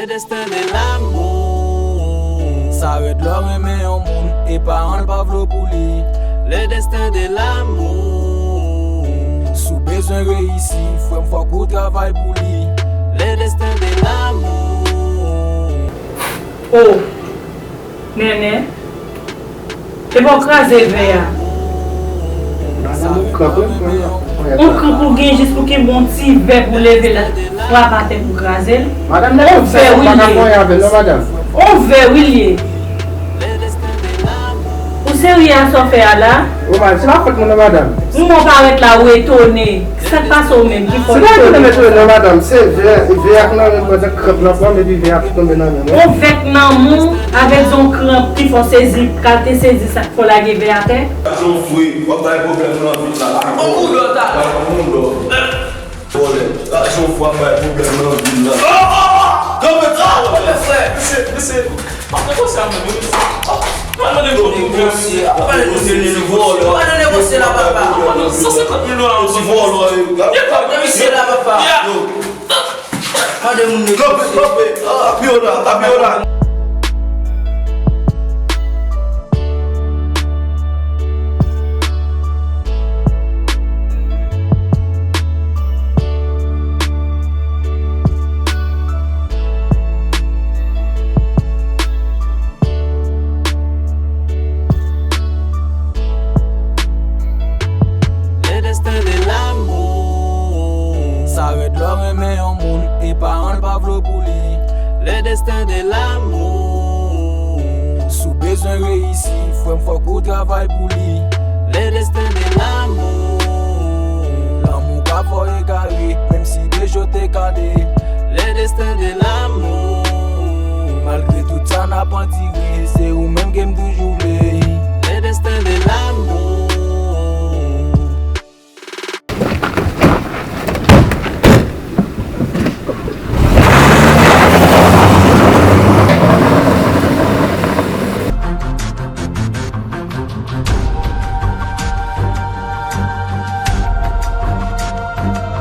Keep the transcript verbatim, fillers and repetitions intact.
Le destin de l'amour. Sa rèd lè w renmen yon moun e paran l pa vle w pou li. Le destin de l'amour. Si w bezwen reyisi, frè m, fòk ou travay pou li. Le destin de l'amour. Oh, Nènè, epa w kraze vè a. Madanm, ou kranp wi, mwen. Ou kranp ou gen jis pou kenbe yon ti vè pou leve l, frape atè pou kraze l. Madanm, lè ou fè sa, ou pa ka konyen avè l non, madanm. On vè wi l ye. Ou serye a sa w fè a la? Ou mal, se pa fòt mwen non, madanm. Moman w parèt la, ou etone. Sa k pase w menm ki fè w etone konsa? Se pa etone m etone non, madanm. Se vè, vè a k nan men m, pandan kranp lan pran m, epi vè a ap tonbe nan men mwen. On vè k nan men w, avèk yon kranp ki fè w sezi, kalite sezi sa k fè w lage vè atè? Jan w fre, w ap bay pwoblèm nan vil la. On koulè w ta. Bay moun dò. Vòlè. Jan w fre, w ap bay pwoblèm nan vil la. Kanpe, kanpe, frè. Mesye, mesye. Pa negosye a menm, wi. Pa negosye. Pa negosye, negosye. Pa negosye la, papa. San senkant mil dola, ti vòlò. Negosye la, papa. Mande moun negosye. Kanpe, kanpe. Abiola, Abiola. Le destin de l'amour. Sa rèd lè w renmen yon moun e paran l pa vle w pou li. Le destin de l'amour. Si w bezwen reyisi, frè m, fòk ou travay pou li. Le destin de l'amour. Lanmou ka fè w egare, menm si de je w te gade. Le destin de l'amour.